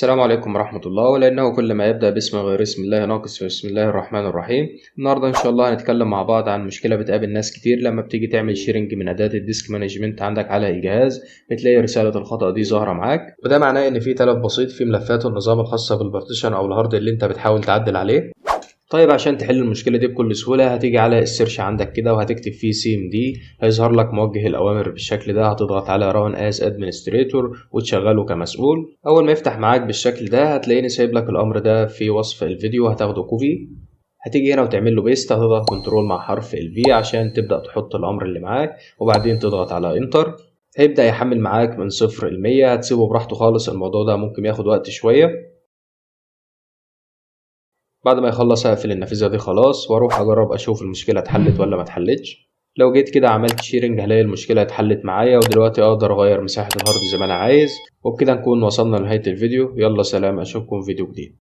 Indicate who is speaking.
Speaker 1: السلام عليكم ورحمة الله. ولأنه كل ما يبدأ باسم غير اسم الله ناقص، بسم الله الرحمن الرحيم. النهاردة إن شاء الله هنتكلم مع بعض عن مشكلة بتقابل ناس كتير لما بتيجي تعمل sharing من أداة ال disk management عندك على الجهاز، بتلاقي رسالة الخطأ دي ظاهرة معاك، وده معناه إن في تلف بسيط في ملفات النظام الخاصة بال partition أو ال hard اللي أنت بتحاول تعدل عليه. طيب عشان تحل المشكلة دي بكل سهولة هتيجي على ال search عندك كده وهتكتب فيه CMD، هيظهر لك موجه الأوامر بالشكل ده، هتضغط على run as administrator وتشغله كمسؤول. أول ما يفتح معاك بالشكل ده هتلاقيني سايب لك الأمر ده في وصف الفيديو، هتاخده copy، هتيجي هنا وتعمل له paste، هتضغط control مع حرف ال V عشان تبدأ تحط الأمر اللي معاك، وبعدين تضغط على enter. هيبدأ يحمل معاك من 0 ل 100، هتسيبه براحته خالص، الموضوع ده ممكن ياخد وقت شوية. بعد ما يخلص هقفل النافذة دي خلاص واروح اجرب اشوف المشكلة اتحلت ولا ما اتحلتش. لو جيت كده عملت sharing هلاقي المشكلة اتحلت معايا، ودلوقتي اقدر اغير مساحة ال hard زي ما انا عايز. وبكده نكون وصلنا لنهاية الفيديو، يلا سلام، اشوفكم في فيديو جديد.